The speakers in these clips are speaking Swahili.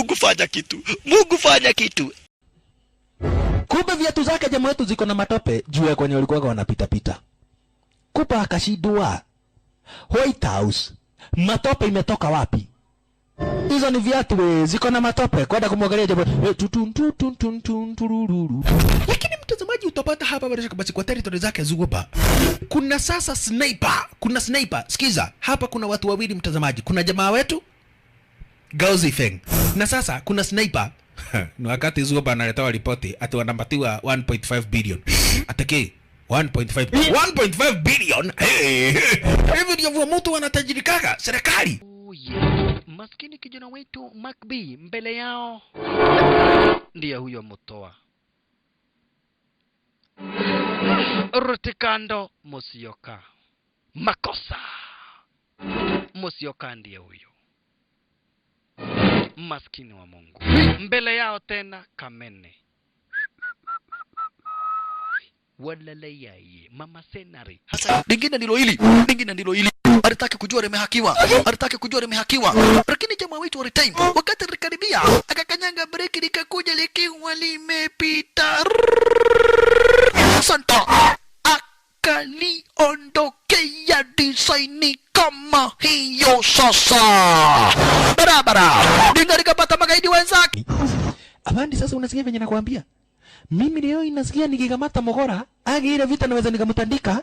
Mungu fanya kitu, Mungu fanya kitu. Kumbe viatu zake jamaa wetu ziko na matope juu ya kwenye walikuwa wanapita pita. Kupa akashindwa. White House matope imetoka wapi? Hizo ni viatu we, ziko na matope. Kwenda kumwangalia jamaa tutun tutun tun tun turururu. Lakini mtazamaji, utapata hapa bila shaka basi kwa territory zake Zuoba kuna sasa sniper, kuna sniper. Sikiza hapa, kuna watu wawili mtazamaji, kuna jamaa wetu Gao Zifeng na sasa kuna sniper. Ni wakati Zuoba analetewa ripoti ati wanapatiwa 1.5 billion. Atake 1.5 1.5 billion. Hey, hivi ndivyo mtu anatajirikaga serikali. Oh yeah. Maskini kijana wetu Mark B mbele yao ndiye huyo Mutoa. Rutikando Musyoka. Makosa. Musyoka ndiye huyo. Maskini wa Mungu. Mbele yao tena Kamene. Walalayaye Mama Senari. Hasa lingine ndilo hili, lingine ndilo hili. Alitaka kujua limehakiwa, alitaka kujua limehakiwa, lakini jamaa wetu wa time wakati likaribia, akakanyanga breki, likakuja likiwa limepita. Santa akaliondokea design kama hiyo. Sasa barabara dinga likapata magaidi wenzake. Abandi, sasa unasikia venye nakwambia? Mimi leo inasikia nikikamata Mogora, age ile vita naweza nikamtandika.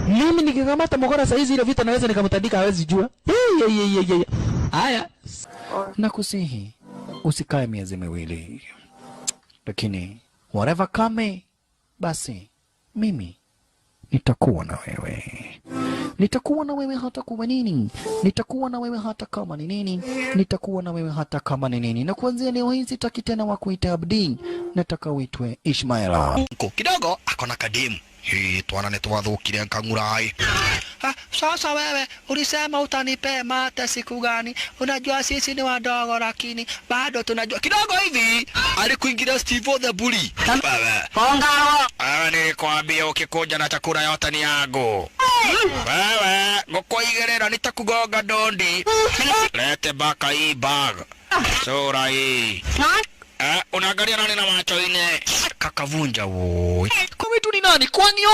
Mimi nikikamata Mogora saa hizi ile vita naweza nikamtandika, hawezi jua. Hey, hey, hey, hey, hey. Haya. Nakusihi usikae miezi miwili, lakini whatever kame, basi mimi nitakuwa na wewe, nitakuwa na wewe hata kuwa nini, nitakuwa na wewe hata kama ni nini, nitakuwa na wewe hata kama ni nini. Na kuanzia leo hii sitaki tena wakuite Abdi, nataka uitwe Ishmaela. Kidogo akona kadimu hii twana nĩ twathũkire nkang'urai. Ah, sasa wewe ulisema utanipe mate siku gani? Unajua sisi ni wadogo lakini bado tunajua kidogo hivi. Alikuingilia Steve the Bully. Wewe wewe, nilikwambia ukikuja na chakula yote ni yangu. Wewe ngũkũigĩrĩra nitakugonga dondi. Lete baka hii bag. Sura hii. Unaangalia nani na macho ine? Kakavunja woi. Kwa wetu ni nani? Kwangyo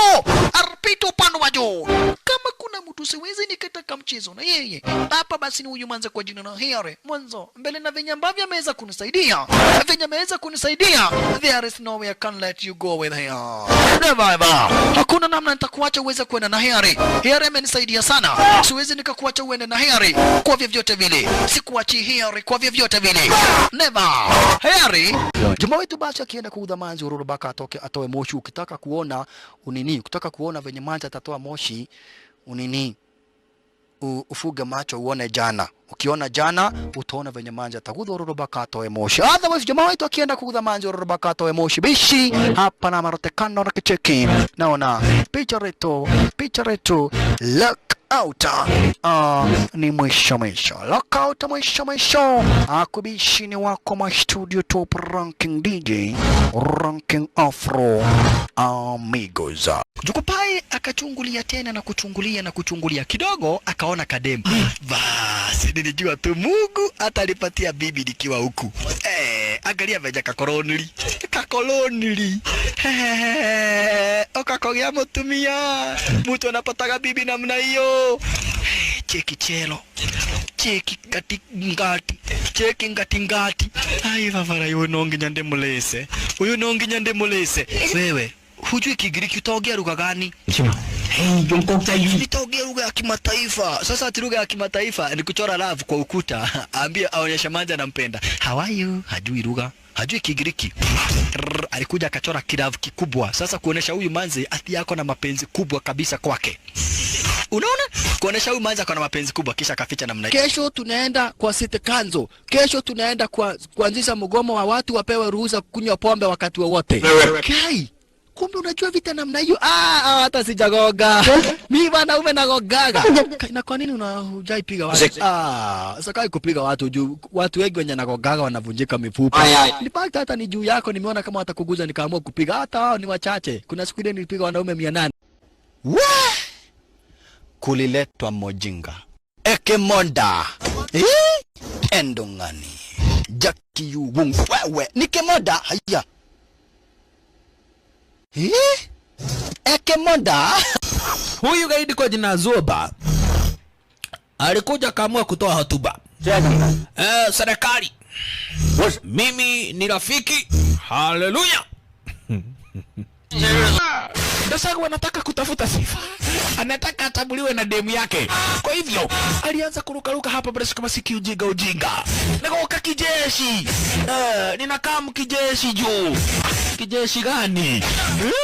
arpito upande wa juu. Kama kuna mtu siwezi nikataka mchezo na yeye hapa, basi ni huyu manza kwa jina na Here mwanzo mbele na venye ambavyo ameweza kunisaidia, venye ameweza kunisaidia, there is no way I can let you go with here. Never ever. Hakuna namna nitakuacha uweze kuenda na Here. Here amenisaidia sana, siwezi nikakuacha uende na Here kwa vyovyote vile. Sikuachi Here kwa vyovyote vile, never. Here jamaa wetu basi akienda kuudha manzi ururu baka atoke atoe moshi. Ukitaka kuona unini, ukitaka kuona venye manzi atatoa moshi unini, ufuge macho uone jana. Ukiona jana utaona venye manja atagudha ururu baka atoe moshi. Otherwise jamaa wetu akienda kugudha manzi ururu baka atoe moshi bishi hapa na marotekano na kicheki. Naona picha retu, picha retu look out. Ni mwisho mwisho, lock out mwisho mwisho. Akubishi ni wako ma studio top ranking DJ ranking afro amigos. Jukupai akachungulia tena na kuchungulia na kuchungulia kidogo, akaona kademu. Basi nilijua tu Mungu atalipatia bibi nikiwa huku. Angalia venye kakolonili kakolonili okakogea mutumia mtu anapataga bibi namna hiyo. Cheki chelo cheki ngati ngati cheki ngati ngati. Ai vavara, uyu no nginya ndimulise, uyu no nginya ndimulise. Wewe hujui Kigiriki, utaongea lugha gani? Nitaongea lugha ya kimataifa. Sasa ati lugha ya kimataifa ni kuchora love kwa ukuta, ambie aonyesha manja anampenda. How are you? Hajui lugha, hajui Kigiriki. Rrr, alikuja akachora kilavu kikubwa. Sasa kuonesha huyu manzi ati yako na mapenzi kubwa kabisa kwake. Unaona? Kuonesha huyu manzi ako na mapenzi kubwa kisha akaficha namna hiyo. Kesho tunaenda kwa city council. Kesho tunaenda kwa kuanzisha mgomo wa watu wapewe ruhusa kunywa pombe wakati wowote. Kai, kumbe unajua vita namna hiyo? Ah, hata sijagoga. Mimi wanaume nagogaga. Kai, na kwa nini hujai piga watu? Ah, sakai kupiga watu juu watu wengi wenye nagogaga wanavunjika mifupa. In fact hata ni juu yako nimeona kama watakuguza nikaamua kupiga. Hata wao ni wachache. Kuna siku ile nilipiga wanaume 800. We! Kuliletwa mojinga ekemonda endongani Jackie Yu Wung. Wewe ni Kemoda. Haya. Eh? Ekemoda. Huyu gaidi kwa jina Zoba alikuja akaamua kutoa hotuba. Serikali, mimi ni rafiki. Haleluya. Dasagu anataka kutafuta sifa, anataka atambuliwe na demu yake. Kwa hivyo alianza kurukaruka hapa bila kama si ujinga ujinga, nagoka kijeshi. Ninakaa mkijeshi juu. Kijeshi gani? Eh?